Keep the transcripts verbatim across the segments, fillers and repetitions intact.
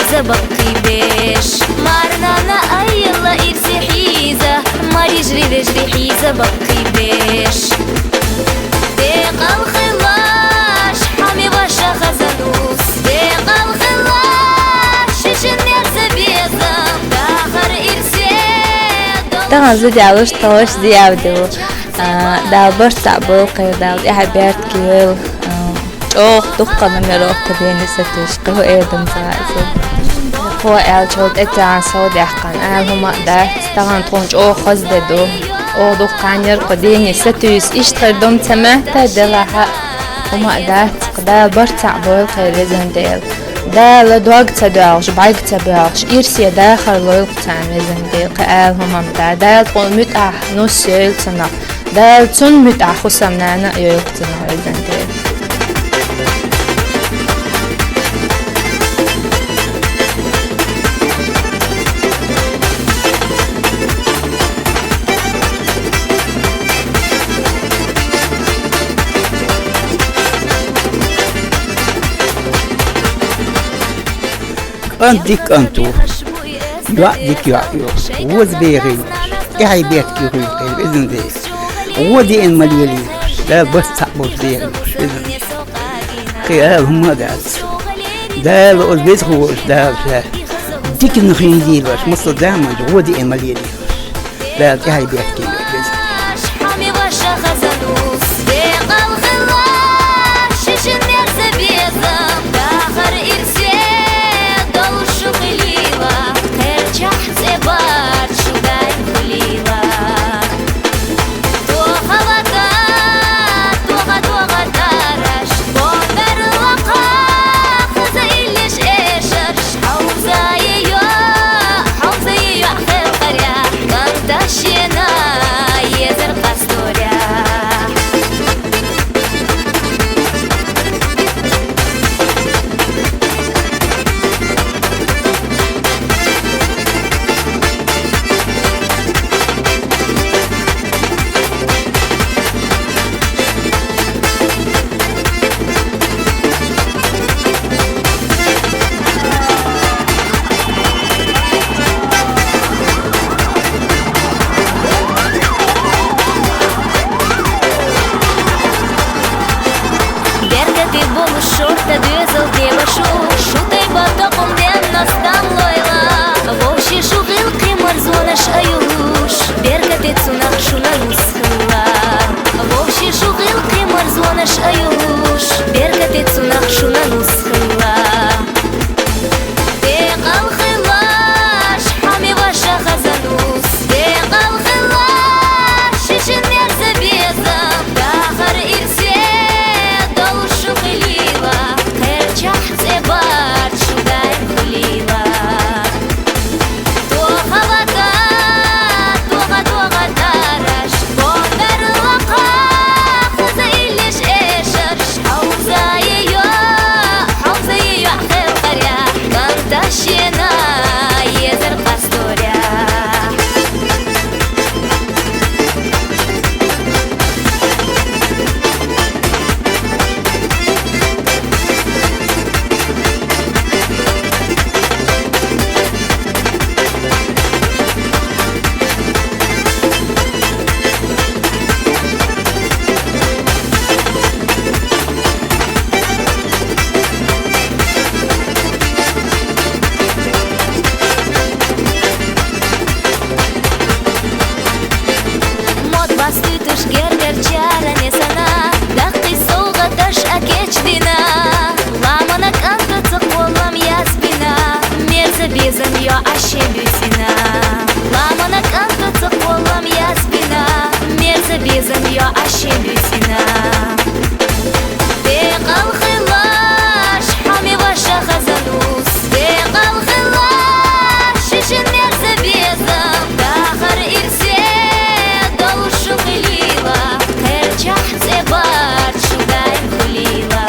Забаккхий беш, марнана айла ирсе хьийза, марижри вежри хьийза баккхий беш. Декъал хилаш, хьами ваша хазанус, декъал хилаш, шишин мерза безам, дахар ирсе. Тагъан зудялуш талаш зиявдилу. А, Дала барт цхьаъ болу кхайра, Дала тӀаьхьа беркат йойла. А, чӀогӀа дуккха номеров кху дийне сатуьйсуш, кху хӀу эдам ца хаьа. Кхо аьллачул тӀе тӀехьа сов даьккхина, ала хӀума а дац, тахана тхуна чӀогӀа хаза де ду. Оха дукха кхаьннера кху дийне сатуьйсу, иштта хир ду-м ца моьтту, делахь а хӀума а дац, кху Дала барт цхьаъ бойла кхайра, везан Дела. Дала дог ца доьлхуш, бӀаьрг ца боьлхуш, ирсе дахар лойла кху царна, везан Дела, кхин ала хӀума ма дац. Дала тхуна муьтӀахь нус йойла цунах. Дала цунна муьтӀахь хӀусамнана а йойла кху цунах, везан Дела. КӀант дика кӀант ву. ЙоӀ дика йоӀ ю. Воза бегӀийла, тӀаьхьа беркат йойла кхайра, везан Дела. ГӀо деана ма лелийла, Дала барт цхьаъ болуш бегӀийла, везан Дела. Кхин ала хӀума а дац. Дала оцу веза волуш, Дала ша диканна хийдийлаш, масала заманчу гӀо деана ма лелийла. Дала тӀаьхьа беркат йойла, веза. Хьами ваша хазанус, декъал хилла, шишин мерза безам, дахар ирсе долуш шу хилийла, кхерчахь цӀе бац шу дай хилийла. Тоха вата, тоха, тоха тараш, бондарла кхахаза иллеш эшарш, хьовза йиё, хьовза йиё хелхаря, кӀанта шена езар къасторя. Беркате болуш шорта доьзал дебашу, шу тайпа токъум денна стам лойла. Вовши шу гӀиллакхе марзонаш а юлуш, беркате цунах шуна нус хилла. Вовши шу гӀиллакхе марзонаш а юлуш, беркате цунах шуна нус хилла. Декъал хилаш, хьами ваша хазанус, декъал хилаш, шишин мерза безам, дахар ирсе долуш шу хилийла, кхерчахь цӀе бац шу дай хилийла. Тоха вата, тоха, тоха тараш, бондарла кхахаза иллеш эшарш, хьовза йиё, хьовза йиё хелхаря, кӀанта шена езар къасторя. Мод бастуьйтуш гергар чара несана, даккхий совгӀаташ а кечдина. Ламана кӀанта ца кхоллам ясбина, мерза безам йоӀ а шен буьсина. Ламана кӀанта ца кхоллам ясбина, мерза безам йоӀ а шен буьсина. Декъал хилаш, хьами ваша хазанус, декъал хилаш, шишин мерза безам, дахар ирсе долуш шу хилийла, кхерчахь цӀе бац шу дай хилийла.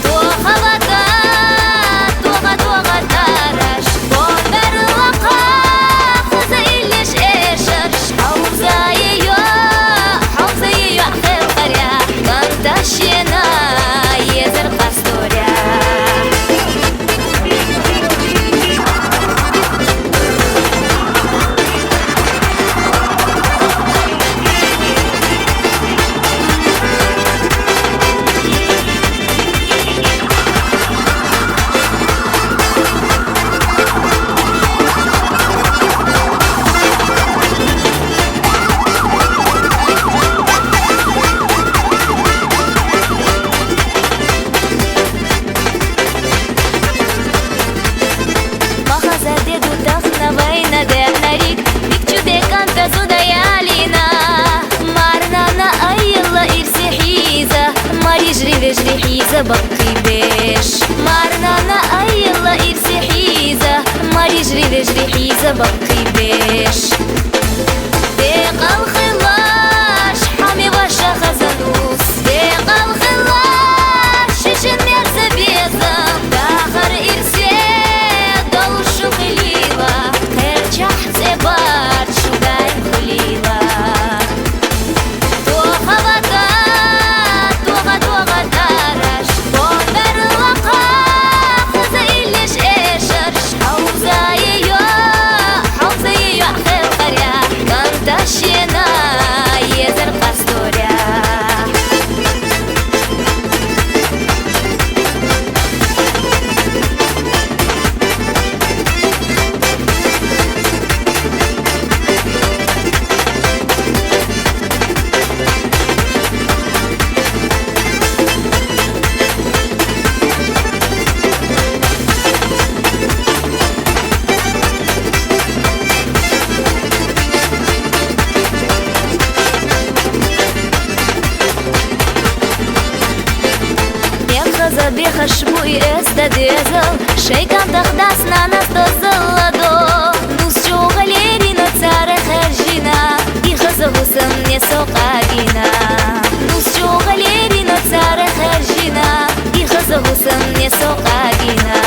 Тоха вата, тоха, тоха тараш, бон бакъхьийбеш. Декъал хилалаш, хьамиваша хазанус. Декъал хилалаш, шишин мерза безам. Дахар ирсе долушу хилила, херчахь цӀебар шугай хулила. Тоха ватан, тоха, тоха дараш, бомберла хъахъ, хаза илиш эшарш, хьавзайо, хьавзайо хелкъаря, канташена езер къасторя. Бехаза бехаш буй эс дадезал, шайкан тахтас нанас дозалладо. Нус чугъалерина цара хержина, ихаза гьусамне сокъагина. Нус чугъалерина цара хержина, ихаза гьусамне сокъагина.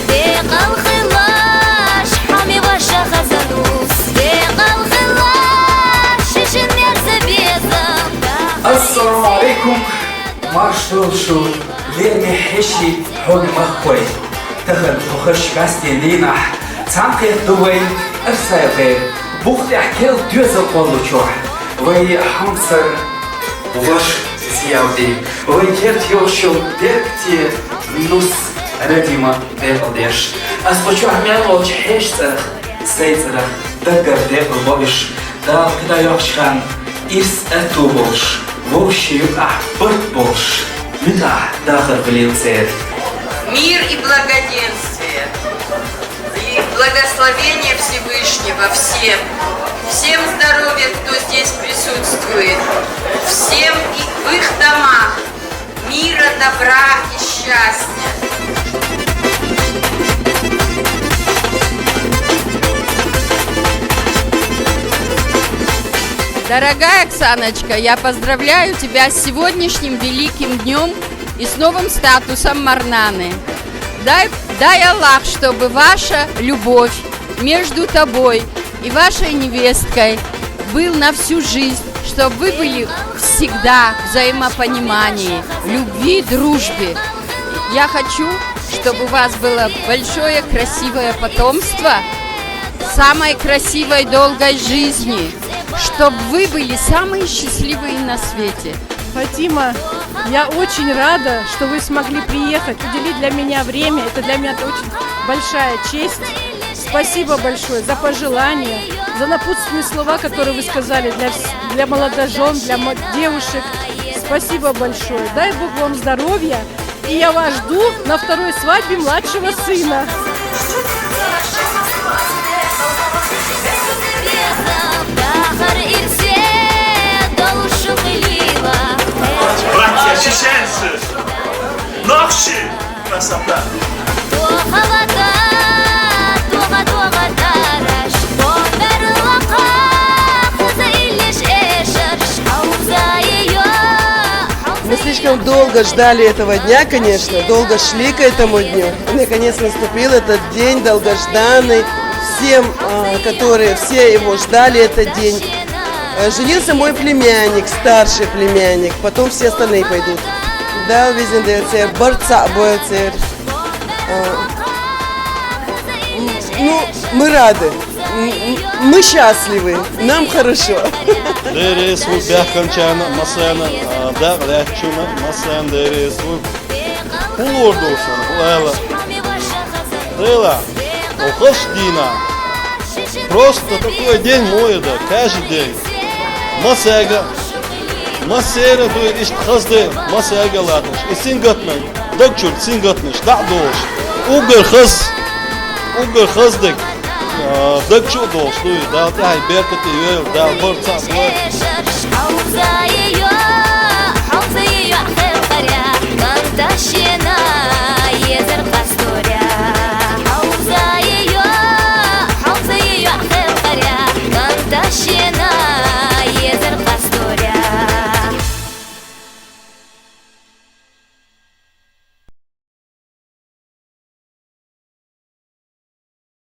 Декъал хилалаш, хьамиваша хазанус. Декъал хилалаш, шишин мерза безам. Ассаламу алейкум, маршал шу, лерни хӀеши, хьуна махкой. Тахан хӀу хаш гӀастен дийнахь, цхьаьнакхетаду вай Арсай гӀер, бухтӀехь кел доьзал кхоллучохь. Вай хьамсара ваша Зиявди, вай керта йохчул дерг те нус Радима декъалдеш. Ас кху чохь мел волчу хьешан цӀарах, сайн цӀарах даггара декъалбо уьш. Дала кхидӀа йоккхучу хенахь ирс аьтту болуш, вовшийн юкъахь барт болуш, муьтӀахь дахар хуьлийла церан. Мир и благоденствие, и благословение Всевышнего всем, всем здоровья, кто здесь присутствует, всем и в их домах мира, добра и счастья. Дорогая Оксаночка, я поздравляю тебя с сегодняшним великим днём и с новым статусом Марнаны. Дай, дай Аллах, чтобы ваша любовь между тобой и вашей невесткой был на всю жизнь, чтобы вы были всегда в взаимопонимании, любви, дружбе. Я хочу, чтобы у вас было большое, красивое потомство, самой красивой, долгой жизни, чтобы вы были самые счастливые на свете. Фатима, я очень рада, что вы смогли приехать, уделить для меня время. Это для меня очень большая честь. Спасибо большое за пожелания, за напутственные слова, которые вы сказали для вс-, для молодожён, для мо-, девушек. Спасибо большое. Дай Бог вам здоровья. И я вас жду на второй свадьбе младшего сына. Братья чеченцы, нохчий! Красота! Мы слишком долго ждали этого дня, конечно, долго шли к этому дню. И, наконец, наступил этот день долгожданный. Всем, а, которые, все его ждали, этот день. Э, женился мой племянник, старший племянник, потом все остальные пойдут. Да, везде дается, борца боется. Э, м, ну, мы рады. М, м, мы счастливы. Нам хорошо. Дерес вот бяхканчана, масана, а, да, лячуна, масана дерес вот. Хулор дошана, хулала. Дела, охаш дина. Просто такой день мой, да, каждый день. Масага, масера дуй, ишт хазды, масага латыш. И сингатман, дагчур сингатмаш, да дош. Угар хаз, угар хаздык, а, дагчу дош, дуй, да, тай беркати юэл, да, борца, дуй. 私